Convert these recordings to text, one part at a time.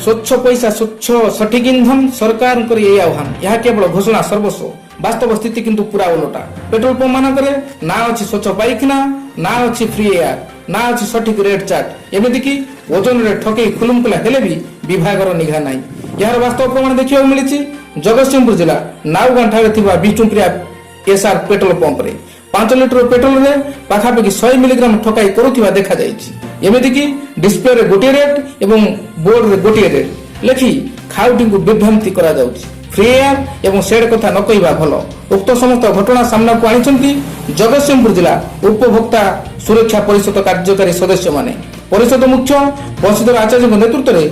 ସ୍ୱଚ୍ଛ ପଇସା, ସ୍ୱଚ୍ଛ ସଠିକ ଇନ୍ଧନ, ସରକାରଙ୍କର ଏହି ଆହ୍ୱାନ। ଏହା କେବଳ ଘୋଷଣା ସର୍ବସ୍ୱ, ବାସ୍ତବ ସ୍ଥିତି କିନ୍ତୁ ପୁରା ଓଲଟା। ପେଟ୍ରୋଲ ପମ୍ପ ମାନଙ୍କରେ ନା ଅଛି ସ୍ୱଚ୍ଛ ପାଇଖାନା, ନା ଅଛି ଫ୍ରି ଏୟାର, ନା ଅଛି ସଠିକ ରେଟ୍ ଚାର୍ଟ। ଏମିତିକି ଓଜନରେ ଠକେଇ ଖୁଲୁମଖୁଲା ହେଲେ ବି ବିଭାଗର ନିଘା ନାହିଁ। ଏହାର ବାସ୍ତବ ପ୍ରମାଣ ଦେଖିବାକୁ ମିଳିଛି ଜଗତସିଂହପୁର ଜିଲ୍ଲା ନାଉଗାଁ ଠାରେ ଥିବା ବିଷ୍ଣୁପ୍ରିୟା ଏସ୍ଆର୍ ପେଟ୍ରୋଲ ପମ୍ପରେ। 5 ଲିଟର ପେଟ୍ରୋଲରେ ପାଖାପାଖି 100 ମିଲିଗ୍ରାମ ଠକାଇ କରୁଥିବା ଦେଖାଯାଇଛି। ଏମିତିକି ଡିସପ୍ଲେରେ ଗୋଟିଏ ରେଟ୍ ଏବଂ ବୋର୍ଡରେ ଗୋଟିଏ ରେଟ୍ ଲେଖି ଖାଉଟିଙ୍କୁ ବିଭ୍ରାନ୍ତି କରାଯାଉଛି। ଫ୍ରି ଏୟାର ଏବଂ ସେଡ୍ କଥା ନ କହିବା ଭଲ। ଉକ୍ତ ସମସ୍ତ ଘଟଣା ସାମ୍ନାକୁ ଆଣିଛନ୍ତି ଜଗତସିଂହପୁର ଜିଲ୍ଲା ଉପଭୋକ୍ତା ସୁରକ୍ଷା ପରିଷଦ କାର୍ଯ୍ୟକାରୀ ସଦସ୍ୟମାନେ। ପରିଷଦ ମୁଖ୍ୟ ବଂଶୀଧର ଆଚାର୍ଯ୍ୟଙ୍କ ନେତୃତ୍ୱରେ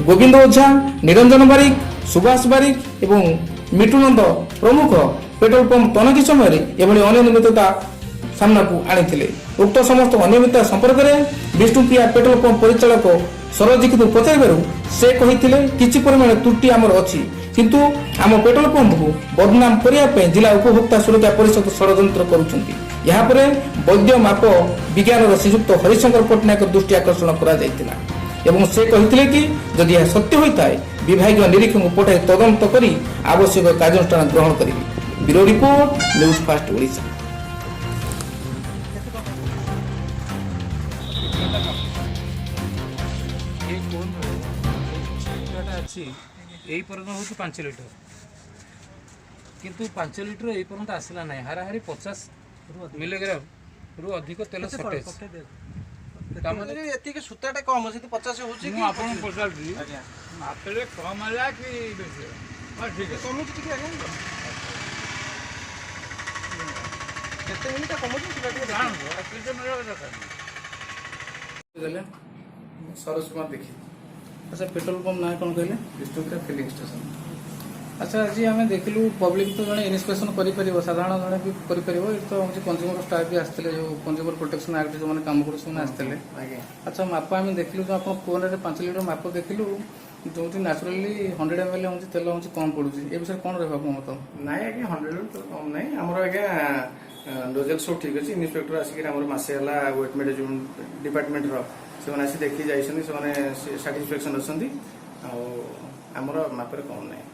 ଗୋବିନ୍ଦ ଓଝା, ନିରଞ୍ଜନ ବାରିକ, ସୁଭାଷ ବାରିକ ଏବଂ ମିଟୁନନ୍ଦ ପ୍ରମୁଖ ପେଟ୍ରୋଲ ପମ୍ପ ତନଖି ସମୟରେ ଏଭଳି ଅନିୟମିତତା ସାମ୍ନାକୁ ଆଣିଥିଲେ। ଉକ୍ତ ସମସ୍ତ ଅନିୟମିତତା ସମ୍ପର୍କରେ ବିଷ୍ଣୁପ୍ରିୟା ପେଟ୍ରୋଲ ପମ୍ପ ପରିଚାଳକ ସରୋଜିକୁ ପଚାରିବାରୁ ସେ କହିଥିଲେ, କିଛି ପରିମାଣ ତ୍ରୁଟି ଆମର ଅଛି, କିନ୍ତୁ ଆମ ପେଟ୍ରୋଲ ପମ୍ପକୁ ବଦନାମ କରିବା ପାଇଁ ଜିଲ୍ଲା ଉପଭୋକ୍ତା ସୁରକ୍ଷା ପରିଷଦ ଷଡ଼ଯନ୍ତ୍ର କରୁଛନ୍ତି। ଏହାପରେ ବୈଦ୍ୟ ମାପ ବିଜ୍ଞାନର ଶ୍ରୀଯୁକ୍ତ ହରିଶଙ୍କର ପଟ୍ଟନାୟକ ଦୃଷ୍ଟି ଆକର୍ଷଣ କରାଯାଇଥିଲା ଏବଂ ସେ କହିଥିଲେ କି ଯଦି ଏହା ସତ୍ୟ ହୋଇଥାଏ, ବିଭାଗୀୟ ନିରୀକ୍ଷକଙ୍କୁ ପଠାଇ ତଦନ୍ତ କରି ଆବଶ୍ୟକ କାର୍ଯ୍ୟାନୁଷ୍ଠାନ ଗ୍ରହଣ କରିବେ। Bureau report, news fast Odisha. ଏଇ କୋନ୍ରେ ସୂତାଟା ଅଛି, ଏଇ ପର୍ଯ୍ୟନ୍ତ ହେଉଛି 5 ଲିଟର, କିନ୍ତୁ 5 ଲିଟର ଏଇ ପର୍ଯ୍ୟନ୍ତ ଆସିଲା ନାହିଁ। ହାରାହାରି 50 ମିଲିଗ୍ରାମରୁ ଅଧିକ ତେଲ ସର୍ଟେଜ। ତାମାନେ ଏତିକି ସୂତାଟା କମ, ସେଠି 50 ହେଉଛି। ମୁଁ ଆପଣଙ୍କୁ ପଚାରୁଛି, ଆଜ୍ଞା। ମାପିଲେ କମ୍ ହେଲା କି ବେଶୀ ହେଲା? ହଁ, ଠିକ୍ ଅଛି। କମୁଛି ଟିକେ ଆଜ୍ଞା। କେତେ ମିନିଟ କମୁଛି ସେଟା ଟିକେ ଜାଣନ୍ତୁ, କିଛି ମିଳିବା ଦରକାର ନାହିଁ। ଦେଲେ। ସରୋଜ କୁମାର ଦେଖି। ଆଚ୍ଛା, ପେଟ୍ରୋଲ ପମ୍ପ ନାଁ କ'ଣ କହିଲେ? Bishnupriya filling station. ଆଚ୍ଛା, ଆଜି ଆମେ ଦେଖିଲୁ, ପବ୍ଲିକ ତ ଜଣେ ଇନ୍ସପେକ୍ସନ କରିପାରିବ, ସାଧାରଣ ଜଣେ ବି କରିପାରିବ। ଏଠି ତ ହେଉଛି କନଜ୍ୟୁମର ଷ୍ଟାଫ୍ ବି ଆସିଥିଲେ, ଯୋଉ କନଜ୍ୟୁମର ପ୍ରୋଟେକ୍ସନ ଆକ୍ଟ ଯୋଉମାନେ କାମ କରୁଛନ୍ତି ସେମାନେ ଆସିଥିଲେ। ଆଜ୍ଞା। ଆଚ୍ଛା, ମାପ ଆମେ ଦେଖିଲୁ, ଯୋଉ ଆପଣ କୋନରେ 5 ଲିଟର ମାପ ଦେଖିଲୁ, ଯୋଉଠି ନ୍ୟାଚୁରାଲି 100 ml ହେଉଛି ତେଲ ହେଉଛି କମ୍ ପଡୁଛି। ଏ ବିଷୟରେ କ'ଣ ରହିବ ଆପଣଙ୍କ ମତ? ନାଇଁ ଆଜ୍ଞା, 100 ତ କମ୍ ନାହିଁ। ଆମର ଆଜ୍ଞା ନୋଜେଲ ସବୁ ଠିକ୍ ଅଛି। ଇନ୍ସପେକ୍ଟର ଆସିକିରି ଆମର ମାସେ ହେଲା ୱେଟ୍ ମ୍ୟାନେଜମେଣ୍ଟ ଡିପାର୍ଟମେଣ୍ଟର ସେମାନେ ଆସି ଦେଖି ଯାଇଛନ୍ତି। ସେମାନେ ସାଟିସ୍ଫାକ୍ସନ ଅଛନ୍ତି ଆଉ ଆମର ମାପରେ କମ୍ ନାହିଁ।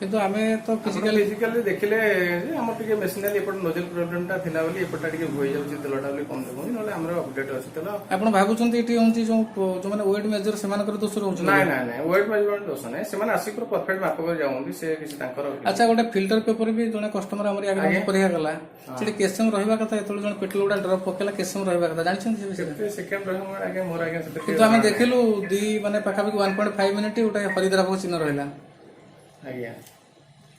କିନ୍ତୁ ଆମେ ତ ଫିଜିକାଲି ଫିଜିକାଲି ଦେଖିଲେ ଯେ ଆମର ଟିକେ ମେସିନାରୀ ଏପଟେ ନୋଜେଲ ପ୍ରୋବ୍ଲେମଟା ଥିଲା ବୋଲି ଏପଟଟା ଟିକେ ହୋଇଯାଉଛି ତେଲଟା ବୋଲି କମ୍ ଦେଖୁଛି, ନହେଲେ ଆମର ଅପଡେଟ୍ ଅଛି ତେଲ। ଆପଣ ଭାବୁଛନ୍ତି ଏଠି ହେଉଛି ଯୋଉ ଯୋଉମାନେ ୱେଟ୍ ମେଜର ସେମାନଙ୍କର ଦୋଷ ରହୁଛି? ନାଇଁ ନାଇଁ ନାଇଁ, ୱେଟ୍ ମେଜରମେଣ୍ଟ ଦୋଷ ନାହିଁ। ସେମାନେ ଆସିକି ପୁରା ପରଫେକ୍ଟ ମାପ କରି ଯାଉଛନ୍ତି। ସେ କିଛି ତାଙ୍କର ଆଚ୍ଛା, ଗୋଟେ ଫିଲ୍ଟର ପେପର ବି ଜଣେ କଷ୍ଟମର ଆମର ଆଗରେ ପରୀକ୍ଷା କଲା, ସେଠି କେତେ ସମୟ ରହିବା କଥା? ଯେତେବେଳେ ଜଣେ ପେଟ୍ରୋଲ ଗୁଡ଼ା ଡ୍ରପ୍ ପକେଇଲା, କେତେ ସମୟ ରହିବା କଥା ଜାଣିଛନ୍ତି ସେ ବିଷୟରେ? କେତେ ସେକେଣ୍ଡ ରହିବ ମୋର ଆଜ୍ଞା, ମୋର ଆଜ୍ଞା ସେଥିରେ କିନ୍ତୁ ଆମେ ଦେଖିଲୁ ଦି ମାନେ ପାଖାପାଖି 1.5 ମିନିଟ୍ ଗୋଟେ ହରିଦ୍ରାବକ ଚିହ୍ନ ରହିଲା। ଆଜ୍ଞା।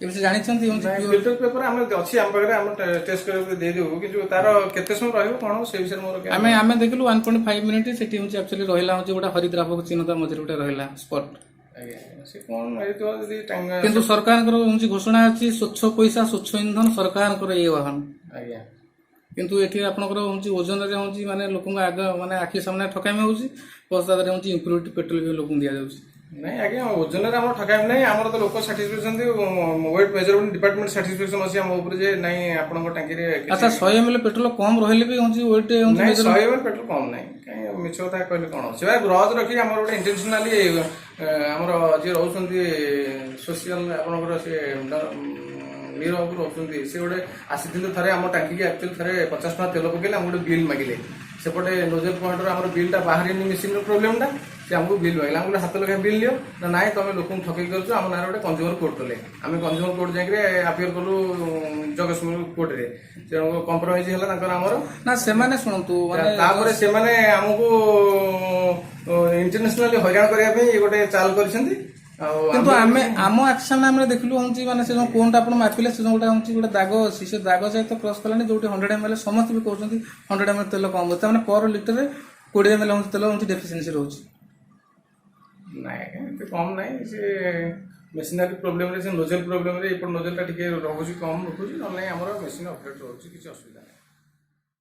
ଏ ବିଷୟରେ ଜାଣିଛନ୍ତି ହେଉଛି? ଫିଲ୍ଟର ପେପର ଆମେ ଅଛି ଆମ ପାଖରେ, ଆମେ ଟେଷ୍ଟ କରିବାକୁ ଦେଇଦେବୁ। କିନ୍ତୁ ତାର କେତେ ସମୟ ରହିବ କଣ ହବ, ସେ ବିଷୟରେ ମୋର ଜ୍ଞାନ ଆମେ ଦେଖିଲୁ 1.5 ମିନିଟ୍ ସେଠି ହେଉଛି ଆକ୍ଚୁଆଲି ରହିଲା, ହେଉଛି ଗୋଟେ ହରିଦ୍ରାବକ ଚିହ୍ନ ତା ମଝିରେ ଗୋଟେ ରହିଲା ସ୍ପଟ। ଆଜ୍ଞା, ସେ କଣ ହେଇଥିବ ଯଦି କିନ୍ତୁ ସରକାରଙ୍କର ହେଉଛି ଘୋଷଣା ଅଛି, ସ୍ୱଚ୍ଛ ପଇସା, ସ୍ୱଚ୍ଛ ଇନ୍ଧନ, ସରକାରଙ୍କର ଏଇ ଆହ୍ୱାନ। ଆଜ୍ଞା। କିନ୍ତୁ ଏଠି ଆପଣଙ୍କର ହେଉଛି ଓଜନରେ ହେଉଛି ମାନେ ଲୋକଙ୍କ ଆଗ ମାନେ ଆଖି ସାମ୍ନାରେ ଠକାମି ହେଉଛି, ପ୍ଲସ୍ ତା ଦେହରେ ହେଉଛି ଇମ୍ପ୍ୟୁରିଟି ପେଟ୍ରୋଲ ବି ଲୋକଙ୍କୁ ଦିଆଯାଉଛି। ନାଇଁ ଆଜ୍ଞା, ଓଜନରେ ଆମର ଠକାମି ନାହିଁ। ଆମର ତ ଲୋକ satisfaction, weight measurement department satisfaction ଅଛି ଆମ ଉପରେ ଯେ ନାଇଁ ଆପଣଙ୍କ ଟାଙ୍କିରେ କିଛି- ଆଚ୍ଛା, 100 ml petrol କମ ରହିଲେ ବି ହେଉଛି ୱେଟ୍ ହେଉଛି ନାଇଁ, 100 ml petrol କମ ନାହିଁ। କାହିଁ ମିଛ କଥା କହିଲେ କଣ ଅଛି? ଗ୍ରଜ ରଖିକି ଆମର ଗୋଟେ ଇଣ୍ଟେନସନାଲି ଆମର ଯିଏ ରହୁଛନ୍ତି ସୋସିଆଲ ଆପଣଙ୍କର ସେ ମୀର ବାବୁ ରହୁଛନ୍ତି, ସେ ଗୋଟେ ଆସିଥିଲେ ଥରେ ଆମ ଟାଙ୍କିକି। ଆକ୍ଚୁଆଲି ଥରେ 50 ଟଙ୍କା ତେଲ ପକେଇଲେ, ଆମକୁ ଗୋଟେ ବିଲ୍ ମାଗିଲେ। ସେପଟେ ନୋଜେଲ ପଏଣ୍ଟର ଆମର ବିଲ୍ଟା ବାହାରିନି, ମେସିନ୍ର ପ୍ରୋବ୍ଲେମଟା। ସେ ଆମକୁ ବିଲ୍ ମାଗିଲେ। ଆମକୁ 7 ଲକ୍ଷ ବିଲ୍ ନିଅ ନା, ନାଇଁ ତମେ ଲୋକଙ୍କୁ ଠକେଇ କରୁଛ। ଆମ ନାଁରେ ଗୋଟେ କନଜ୍ୟୁମର କୋର୍ଟ କଲେ। ଆମେ କନଜ୍ୟୁମର କୋର୍ଟ ଯାଇକିରି ଆପିୟର କଲୁ ଜଗତସିଂହପୁର କୋର୍ଟରେ। ତେଣୁ କମ୍ପ୍ରମାଇଜ ହେଲା ତାଙ୍କର ଆମର। ନା, ସେମାନେ ଶୁଣନ୍ତୁ ମାନେ ତାପରେ ସେମାନେ ଆମକୁ ଇଣ୍ଟରନ୍ୟାସନାଲି ହଇରାଣ କରିବା ପାଇଁ ଗୋଟେ ଚାଲ କରିଛନ୍ତି ଆଉ କିନ୍ତୁ ଆମେ ଆମ ଆକ୍ସନ ଆମେ ଦେଖିଲୁ ହେଉଛି ମାନେ ସେ ଯୋଉ କୋନଟା ଆପଣ ମାପିଲେ, ସେ ଯୋଉ ଗୋଟେ ହେଉଛି ଗୋଟେ ଦାଗ ଅଛି, ସେ ଦାଗ ସହିତ କ୍ରସ୍ କଲାଣି, ଯୋଉଠି 100 ml ସମସ୍ତେ ବି କହୁଛନ୍ତି 100 ml ତେଲ କମ ଅଛି। ତାମାନେ ପର ଲିଟରରେ 20 ml ହେଉଛି ତେଲ ହେଉଛି ଡେଫିସିଏନ୍ସି ରହୁଛି। ନାଇଁ ଆଜ୍ଞା, ଏତେ କମ ନାହିଁ। ସେ ମେସିନାରୀ ପ୍ରୋବ୍ଲେମରେ, ସେ ନୋଜେଲ ପ୍ରୋବ୍ଲେମରେ ଏପଟ ନୋଜେଲଟା ଟିକେ ରହୁଛି, କମ ରହୁଛି। ନହେଲେ ନାଇଁ, ଆମର ମେସିନ୍ ଅପରେଟ୍ ରହୁଛି, କିଛି ଅସୁବିଧା ନାହିଁ।